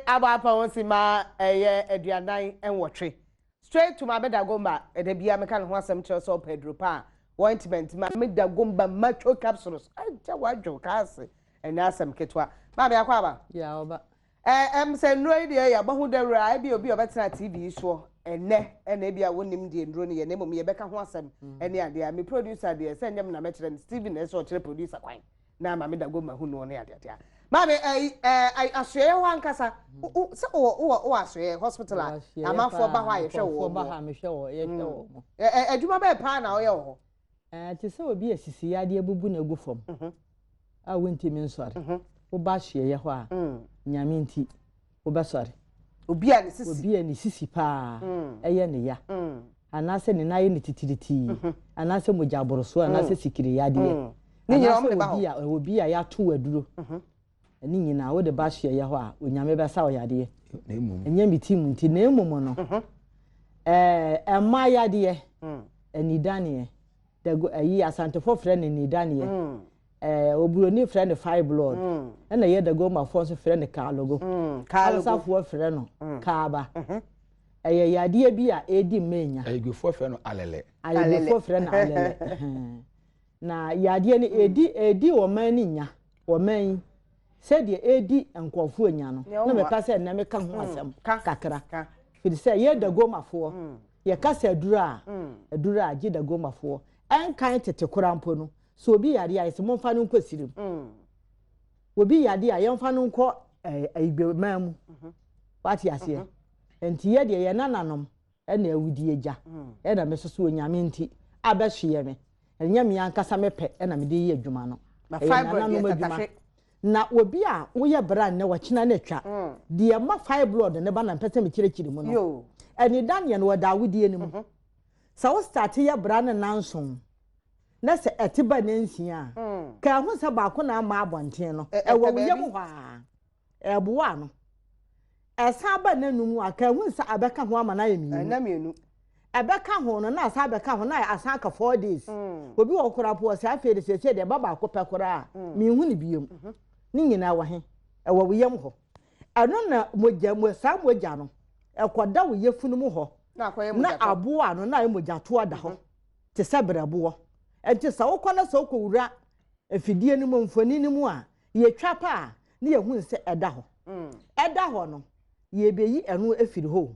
Abɔ apa ho simma ɛyɛ 48. Straight to Maame Dagomba, ɛda biara meka ne ho asɛm kyerɛ sɛ ɔpɛ aduro pa a, ointment, Maame Dagomba Macho capsules, agya wadwo kaa ase, ɛnyɛ asɛm ketewa. Maame akɔ aba? Yeah, ɔba. Ɛm sɛ nnuro yi deɛ yɛabɔ ho dawuro a, ebi obi a ɔbɛtena TV yi soɔ ɛnnɛ ɛna ebi a wɔnnim deɛ nnuro no yɛ na mmom yɛbɛka ho asɛm ɛne adeɛ a me producer deɛ sɛ nyɛ me na mɛkyerɛ no, Steven na ɛsɛ ɔkyerɛ producer kwan. Na maame da goma hu no ne adeade a maame ɛyi ɛɛ asoɛyɛ hɔ ankasa sɛ wɔ wɔ wɔ asoɛyɛ hospital a amanfoɔ ba hɔ a yɛhwɛ wɔ ba hɔ a mehwɛ wɔ yɛhwɛ wɔ mo ɛɛ adwuma bɛyɛ paa na ɔyɛ wɔ hɔ. Ɛɛ te sɛ obi asisi yadeɛ bubu na egu fam mhm. a wontumi nsɔre mhm. woba asoɛyɛ hɔ a mm. Nyame nti wobɛsɔre. Obi a ne sisi. Obi a ne sisi paa mm. ɛyɛ ne ya. Mm. Anaasɛ ne nan yɛ ne titiritii. Mm-hmm. Anaasɛ mogya aborosoɔ mm. anaasɛ sikiri yadeɛ. Anaasɛ obi a obi a yɛato aduro. Mm-hmm. Ɛne nyinaa wode ba hyeɛyɛ hɔ a Onyame bɛsa wo yadeɛ. Ɛnyɛ me ti mu nti na mmom no. Mm-hmm. Ɛɛ ɛma yadeɛ. Anidaneɛ. Dago ayi Asantefoɔ frɛ no anidaneɛ. Ɛɛ oburoni frɛ no fibroid mm. Ɛna yɛ Dagomafoɔ nso frɛ no kaalogo. Hausafoɔ frɛ no mm. Kaaba. Mm-hmm. Ɛyɛ yadeɛ bi a ɛredi mmenya. Ayigbefoɔ frɛ no alɛlɛ. Ayigbefoɔ frɛ no alɛlɛ. Na yadeɛ no ɛdi ɛdi ɔman no nya ɔman yi sɛdeɛ ɛredi nkurɔfoɔ nya no na mepɛ sɛ nnɛ meka ho mm. asɛm kakra firi sɛ yɛ Dagomafoɔ yɛka sɛ aduro a aduro a gye Dagomafoɔ ɛnkan tete koraa mpo no. Sɛ obi yare a, yɛsɛ momfa no nkɔ sirim. Mm. Obi yare a, yɛmfa no nkɔ Igbeman mu. Mhm. Wate aseɛ? Mhm. Nti yɛ deɛ yɛn nananom ɛna awudie gya. Mm. Ɛna me soso Onyame nti abɛhyeɛ me. Ɛnyɛ me ankasa me pɛ ɛna mede yɛ adwuma no. Ɛyɛ nananom adwuma. Na obi a woyɛ bra nnɛ wɔkyena no atwa. Mm. Deɛ ma fibroid ne ba na mpɛ sɛ mekyerɛkyerɛ mu no. Ɛnidaneɛ no wɔda awudie no mu. Mhm. Sɛ wo starte yɛ bra no nanson na sɛ ɛte ba nnansia a, ka ɛho sɛ baako na ama abɔnten no, ɛwɔ wo yam hɔ ara, ɛreboa ano. Ɛsan ba nnanum a, ka ɛho sɛ abɛka ho ama no ayɛ mmienu. Ɛbɛka ho no, na asan abɛka ho, na asan aka 4 days. Obi wɔ hɔ koraa po ɔsɛ afei de seesei deɛ ɛba baako pɛ koraa a, menhu no biom. Ne nyinaa wɔ he? Ɛwɔ wo yam hɔ. Ɛno na mogya, saa mogya no, ɛkɔda wo yafunu mu hɔ, na aboa ano, na ayɛ mogyatoa da hɔ. Te sɛ berɛboɔ. Enti sɛ wokɔ na sɛ wokɔwura afidie no mu, mfoni no mu a, yɛtwa pɛ a, na yɛhunu sɛ ɛda hɔ. Ɛda hɔ no, yɛbɛyi ɛno afiri hɔ o,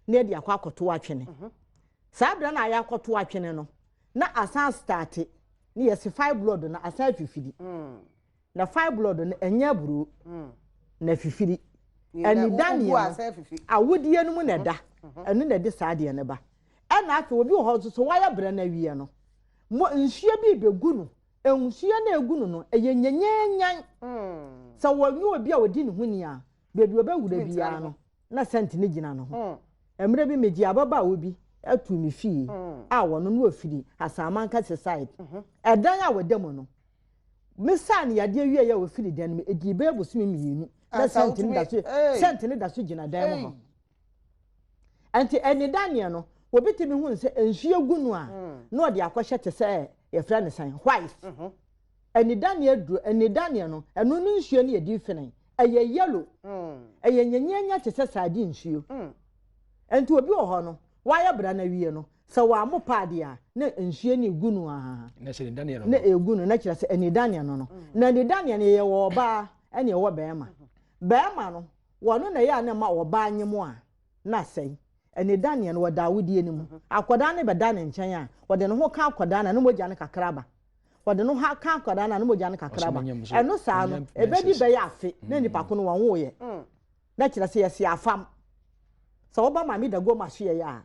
na yɛde akɔ akɔto atwene. Saa berɛ no a yɛakɔto atwene no, na asan starte, na yɛsi fibroid no asan afifiri. Na fibroid no ɛnyɛ aburoo, na afifiri. Anidaneɛ no, awodeɛ no mu na ɛda, ɛno na ɛde saa adeɛ no ba. Ɛna afei obi wɔ hɔ nso so wayɛ brɛ no awie no, mo nsuo bi rebɛgu no, nsuo no a ɛgu no no, ɛyɛ nyanyanyan. Sɛ wɔnyɛ obi a ɔdi ne ho ni a, baabi ɔbɛwura biara no, na sɛnte no gyina ne ho. Mmerɛ bi megyee ababaawa bi too me fie a ɔno no ɔfiri Asaman side. Ɛdan a ɔda mu no, mesaa no yadeɛ wieeɛ a ɔfiri dan no mu, ɛdii bɛyɛ bosome 2 na sɛnte no da so, sɛnte no da so gyina dan mu hɔ. Nti anidaneɛ no, obi tumi hu sɛ nsuo gu no a, mm. na ɔde akɔhyɛ te sɛ yɛfrɛ no sɛn white. Mhm. Anidaneɛ duro, anidaneɛ no, ɛno no nsuo no yɛ different. Ɛyɛ yellow. Mm. Ɛyɛ nyanyianya te sɛ sardine nsuo. Mm. Nti obi wɔ hɔ no, wayɛ bra no awie no, sɛ wɔammo paade a, na nsuo no egu no ara. Na egu no, na kyerɛ sɛ anidaneɛ no no. Na anidaneɛ no yɛwɔ ɔbaa ɛne ɛwɔ bɛrima. Bɛrima no, Wɔno na ɛyɛ a na ɛma ɔbaa nyem a na asɛe. Anidaneɛ no, wɔda awodie no mu. Akwadaa no bɛda ne nkyɛn a, wɔde ne ho ka akwadaa no a, na mogya no kakra ba. Wɔde ne ho ka akwadaa no a, na mogya no kakra ba. Ɛno saa no, ɛbɛdi bɛyɛ afe na nipa ko no wɔnwoeɛ. Na kyerɛ sɛ yɛse afam. Sɛ woba Maame Dagoma's yɛyɛ a,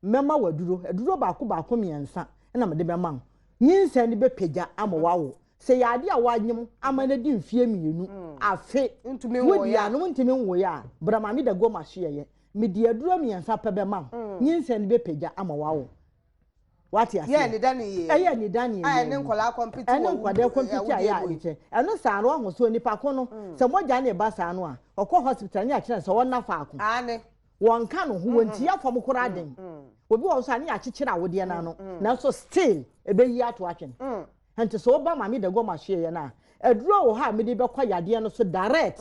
Mɛma wo aduro, aduro baako baako mmiɛnsa na mede bɛma wo. Nyinsɛn no bɛpagya ama woawo. Sɛ ɛyɛ adeɛ a woanyem ama no adi mfeɛ 2, afe, wodi a na wontumi nwoeɛ a, bra ma meda guam ahyeɛeɛ. Mede aduro mmiɛnsa pɛ bɛma wo. Nyinsɛn no bɛpagya ama woawo. Wate aseɛ? Ɛyɛ anidaneɛ yie. Ɛne nkwadaa kɔmpiti a ɛyɛ a nkyɛ. Ɛno saa no, woahu sɛ onipa ko no, sɛ mogya no reba saa no a, ɔkɔ hospital ne yɛakyerɛ no sɛ ɔnna faako. Wɔnka no ho, wɔntia fam koraa den. Obi wɔ hɔ nso a ne yɛakyekyere awodeɛ no ano, nanso still ɛbɛyi ato atwene. Nti sɛ woba Maame Dagoa Mahyeɛyɛ no a, aduro wɔ hɔ a mede bɛkɔ yadeɛ no so direct.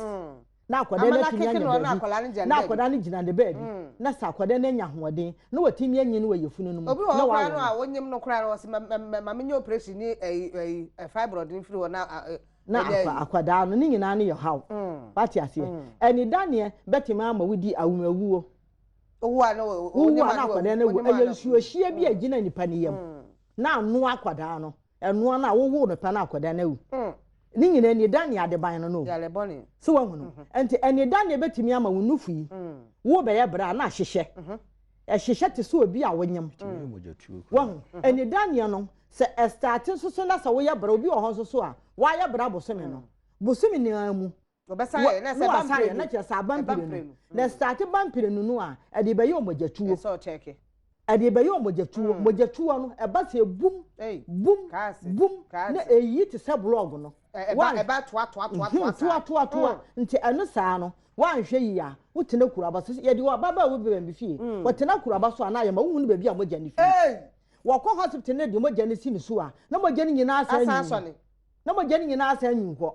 Na akwadaa no atumi anya baabi, na akwadaa no gyina ne baabi, na sɛ akwadaa no anya ahoɔden, na watumi anyin wɔ yafunu no mu, Obi wɔ hɔ koraa no a wonyim no koraa no ɔsɛ ma menyɛ operation ne ɛyi fibroid no firi hɔ na na akwadaa no ne nyinaa no yɛ haw. Wate aseɛ? Anidaneɛ bɛtumi ama wodi awumawuo. Wowu a na akwadaa no awu. Ɛyɛ nsuohyeɛ bi a ɛgyina nipa no yam na anoa akwadaa no. Ɛnoa no a wowoo no pɛ na akwadaa no awu. Ne nyinaa anidaneɛ adeban no no. So wahu no? Nti anidaneɛ bɛtumi ama wo nufu yi, wobɛyɛ berɛ a na ahyehyɛ. Ɛhyehyɛ te sɛ obi a wonyem. Wahu? Anidaneɛ no, sɛ ɛstarte nso so na sɛ woyɛ berɛ, obi wɔ hɔ nso so a, wayɛ berɛ abosome no, bosome no ara mu, na wasan yɛ, na kyerɛ sɛ aba mprenu. Na ɛstarte ba mprenu no a, ɛde bɛyɛ ɔmogyatuo. Ɛde bɛyɛ ɔmogyatuo. Mogyatuo no, ɛba sɛ bum, bum, bum, na ɛyi te sɛ blɔg no. Ɛba toa toa toa toa saa. Toa toa toa. Nti ɛno saa no, woanhwɛ yie a, wotena kuraba so. Yɛde ababaawa bi bɛn fie. Wɔtena kuraba so a, na ayɛ ma wohu no baabi a mogya no firi. Wɔkɔ hospital no de mogya no si ne so a, na mogya no nyinaa asan anyin. Na mogya no nyinaa asan anyin kɔ.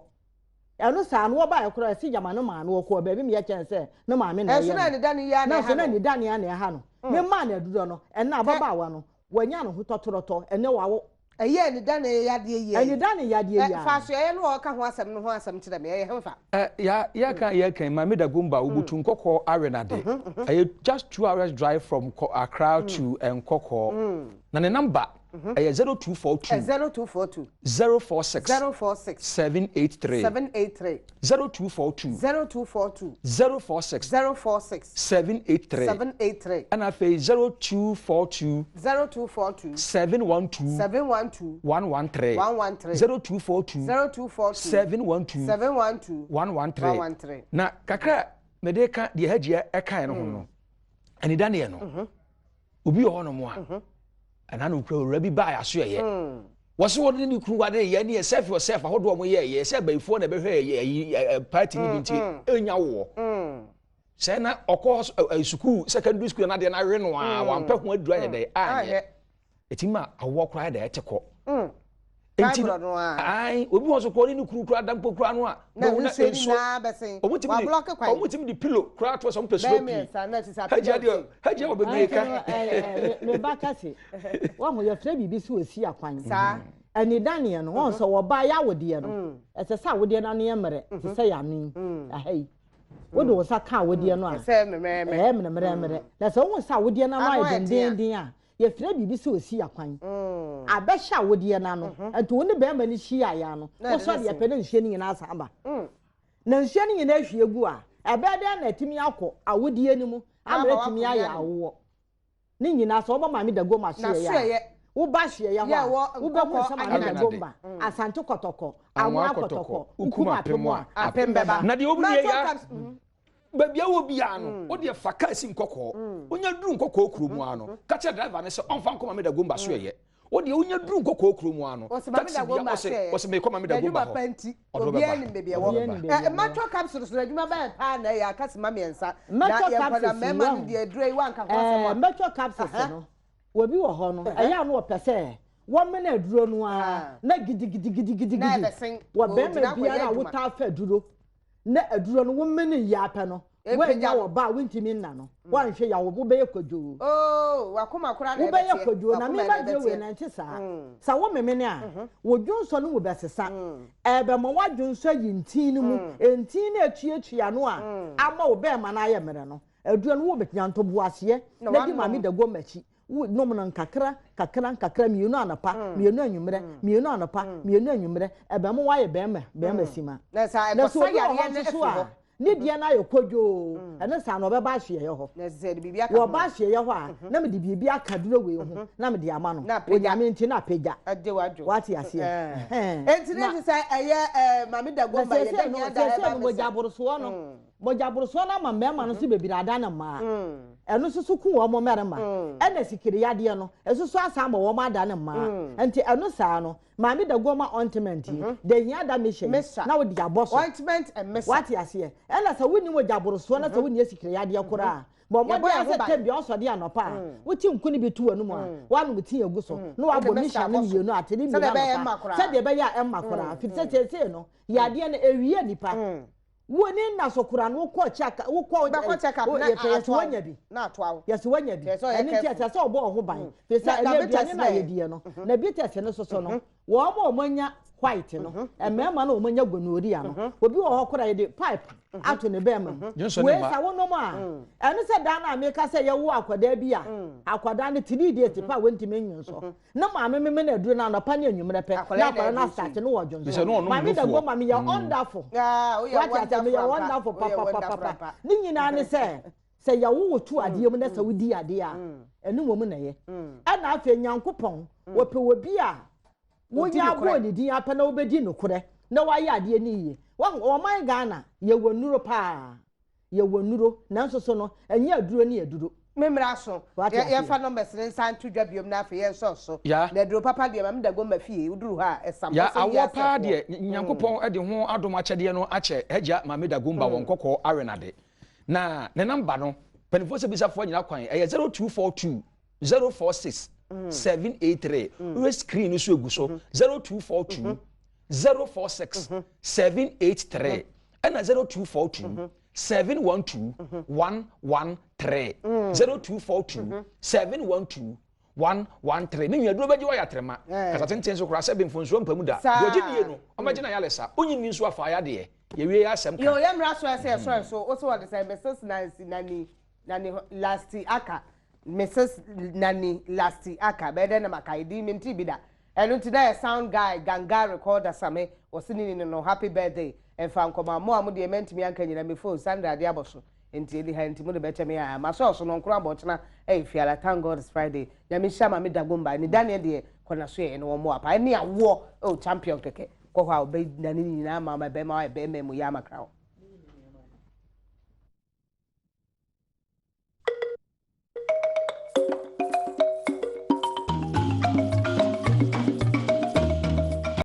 Ɛno saa no, wɔbaeɛ koraa ɛsi gyama no maa no wɔkɔɔ baabi ma yɛkyɛn sɛ ne maame na ɛyɛ no. Nanso na anidane ara na ɛha no. Memaa no aduro no, ɛnnɛ ababaawa no, wanya ne ho tɔtorɔtɔ, ɛnnɛ wawo. Ɛyɛ anidane yadeɛ yi. Anidane yadeɛ yi ara. Fa asoɛeɛ no a ɔreka ho asɛm no ho asɛm kyerɛ me, ɛyɛ hefa? Ya yɛka yɛka yi, Maame Dagomba, Wobutu Nkɔkɔɔ Awenade. Ɛyɛ just 2 hours drive from Accra to Nkɔkɔɔ. Na ne number ɛyɛ 0242. 0242. 046. 046. 783. 783. 0242. 0242. 046. 046. 783. 783. Ɛna afei 0242. 0242. 712. 712. 113. 113. 0242. 0242. 712. 712. 113. 113. Na kakra mede ka deɛ Hajia ɛkae no ho no, anidaneɛ no, obi wɔ hɔnom a ɛna no kura owura bi baa aso ɛyɛ wɔsi wɔn ne ne kunu wade yɛ ne yɛ self yourself ahodoɔ wɔn yɛ yɛ sɛ abayifoɔ na ɛbɛhwɛ yɛ ɛyi ɛ party ni bi nti enya wɔ sɛ na ɔkɔ ɛ sukuu, secondary school, na adeɛ na awe no a wampɛ ho aduru ayɛ dɛ anyɛ eti ma awoɔ koraa dɛ ɛte kɔ. Nti ayi obi wɔ so kɔ ne ne kunu kura dampo kura no a na nsuo nyinaa bɛsen. Ɔmo timi de pillow kura to sɛ ɔmo pɛ slow pii. Hajia deɛ, Hajia wɔ bebree ka. Me ba kase wɔn ho yɛfrɛ biribi sɛ osi akwan anidaneɛ no wɔn sɛ wɔba yɛ awodeɛ no, ɛsɛ sɛ awodeɛ no ano yɛ mmerɛ te sɛ yɛ ano yi aha yi. Wode wo nsa ka awodeɛ no a, ɛyɛ mmerɛmmerɛmmerɛ. Na sɛ wohu sɛ awodeɛ no ano ayɛ dendenden a, yɛfrɛ biribi sɛ osi akwan abɛhyɛ awodeɛ no ano. Nti wo ne bɛrima no hyia yɛ ano, wosɔ deɛ pɛ na nsuo no nyinaa san ba. Na nsuo no nyinaa hwie gu a, ɛbɛyɛ dɛn na atumi akɔ awodeɛ no mu ama atumi ayɛ awoɔ ne nyinaa? Sɛ wɔbɔ Maame Dagomba hyeɛyɛ a, woba hyeɛyɛ hɔ a, wobɛhu sɛ Maame Dagomba, Asante Kɔtɔkɔ, Anwa Kɔtɔkɔ, Ukum apem a apem bɛba. Na deɛ obi yɛ ya baabi a wɔ biara no, o deɛ fa kaa si Nkɔkɔɔ. Wonya duru Nkɔkɔɔ kurom ano, ka kyerɛ driver no sɛ ɔmfa nkɔ Maame Dagomba so. Ɛyɛ o deɛ wonya duru Nkɔkɔɔ kurom ano, taxi bia ɔsɛ mekɔ Maame Dagomba hɔ, ɔde obiara nim baabi ɛwɔ. Metro capsules no, adwuma bɛyɛ paa na ɛyɛ akasima 3 na yɛnkɔ na mmarima no deɛ aduro yi wanka ho asɛm a. Metro capsules no, obi wɔ hɔ no, ɛyɛ a no wɔpɛ sɛ wɔmene aduro no a na gidigidigidigidi wɔ bɛrima biara a wotaa fa aduro na aduro no womene yie apɛ no, woanya wɔ ba a wontumi nna no, woanhwɛ yɛ wobɛyɛ kwadwoo. Wobɛyɛ kwadwoo na meba duro wei na nte saa. Sɛ wo memene a, wo dwonsɔ no mu bɛsesa. Ɛbɛma woadwonsɔ ayi ntin no mu ntin no atuatua no a ama wo bɛrima no ayɛ mmerɛ no. Aduro no, wobɛnya ntoboaseɛ na di Maame Dagomba akyi. Wo nom no nkakra kakra nkakra, 2 anɔpa, 2 anwummerɛ, 2 anɔpa, 2 anwummerɛ. Ɛbɛma woayɛ bɛrima bɛrima sima. Na sɛ obi wɔ hɔ nso so a ne deɛ no ayɛ kodwoo, ɛno saa na ɔbɛba ahyeɛyɛ hɔ. Wɔba ahyeɛyɛ hɔ a, na mede biribi aka duro wei ho na mede ama no. Onyame nti na apagya. Wate aseɛ? Enti ne sɛ ɛyɛ Maame Dagomba yɛda hia da. Sɛsɛ no, mogya aborosoɔ no, mogya aborosoɔ no ama mmarima no nso bebree ada ne mmaa. Ɛno nso so ku wɔn mmarima. Ɛna sikiri yadeɛ no ɛso so asan ama wɔn ada ne mmaa. Nti ɛno saa no, Maame Dagomba ointment yi de hia da mehyɛ yi na wode abɔ so. Ointment and mesa. Wate aseɛ? Ɛna sɛ wonni mogya aborosoɔ na sɛ wonni asikiri yadeɛ koraa, bɔ mmɔden sɛ tɛm bi ɔsɔde anɔpa a, wote nku no bi to w'anum a, woanom tea agu so na wabɔ mixture no 2 ate ne 2 anɔpa, sɛdeɛ ɛbɛyɛ a ɛmma koraa. Firi sɛ seesei no yadeɛ no ɛwie nipa. Wo ni nna so koraa no wokɔ check wokɔ Wobɛkɔ check up na yɛpɛ yɛsɛ atoa wo wanya bi na atoa wo. Yɛsɛ wanya bi Kyerɛ sɛ ɔyɛ ɛno nti careful. ɛsɛ sɛ ɔbɔ ɔho ban firi sɛ Na ɛnɛ na aduane bitters no a bɛn? yɛdiɛ no na bitters no soso no wɔn a wɔn anya white no mmarima no a wɔn anya gonorrhea no obi wɔ hɔ koraa yɛde pipe ato ne bɛrima mu Dwonsɔ ne wei mma. sɛ wonom a ɛno sɛ daa no a meka sɛ yɛwo akwadaa bi a akwadaa no 3 days pa a wɔntumi nwonsɔ ne maame meme no aduro no anɔpa ne anwummerɛ pɛ Akwadaa na yi na akwadaa no aduro asate so. no wɔ dwonsɔ Mesɛ no ɔnom maame da nufoɔ. goma meyɛ wonderful. Ah, woyɛ Wate ase wonderful meyɛ ampa. wonderful Woyɛ wonderful papapapa. ampa. Ne nyinaa ne sɛ sɛ yɛwo wo to adeɛ mu na sɛ wodi adeɛ a, ɛno mmom na ɛyɛ. Ɛna afei Nyankopɔn wɔpɛ obi a wonya nokorɛ. abɔɔ ne din apɛ na wobɛdi nokorɛ na wayɛ adeɛ no yie. Wahu ɔman Ghana yɛwɔ nnuro paa, yɛwɔ nnuro nanso so no ɛnyɛ aduro ne aduro. Me mmra so. Wate Yɛ aseɛ. yɛmfa numbers ne nsa nto dwa biom na afei yɛnsɔ so. Ya. Na aduro papa deɛ Maame Dagomba fie woduru hɔ a ɛsam. Ya Ɛsɛ awoɔ wiase paa ɛfoɔ. Deɛ Nyankopɔn de ho adom akyɛdeɛ no akyɛ Agya Maame Dagomba wɔ Nkɔkɔɔ Awenade. Na ne namba no, mpanimfoɔ sɛ bisafoɔ nyina kwan, ɛyɛ 0242 046 783. Wohwɛ screen no so egu so 0242 046 783 ɛna 0242 712 113, 0242 712 113. Ne nua duro bɛgye wayɛ atrema kasa tenten so koraa sɛ bemfonsuo mpa mu da. Saa. Deɛ ɔgye die no ɔmɛgye na yalesa wonyi ni nso afa ayadeɛ yɛwie yɛ asɛm Yo, ka. yɛ mmra so ɛsɛ yɛsɔre so. Wo sɛ wɔde sɛ Mrs. Nancy Nani Nani Lasti Aka, Mrs. Nani Lasti Aka, bɛyɛ dɛ na maka edin mente bi da. Ɛno nti na yɛ sound guy Ganga recorder Same wɔse ne ni no happy birthday ɛmfa nkɔma mo a mo deɛ mantumi anka nyina me phone Sandra ade abɔ so nti ɛdi ha nti mo de bɛkyɛ me a masɔɔ so no nkoro abɔ ɔkyena ɛyɛ fiala. Thank God it's Friday. Nyame hyira ma me Dagomba ne Daniel deɛ kɔ na so yɛ ɛno wɔn mo apa ɛne awoɔ oh champion kɛkɛ kɔ hɔ a ɔbɛdane ne nyinaa ma ma bɛrima wayɛ bɛrima mu yɛ amakra wo.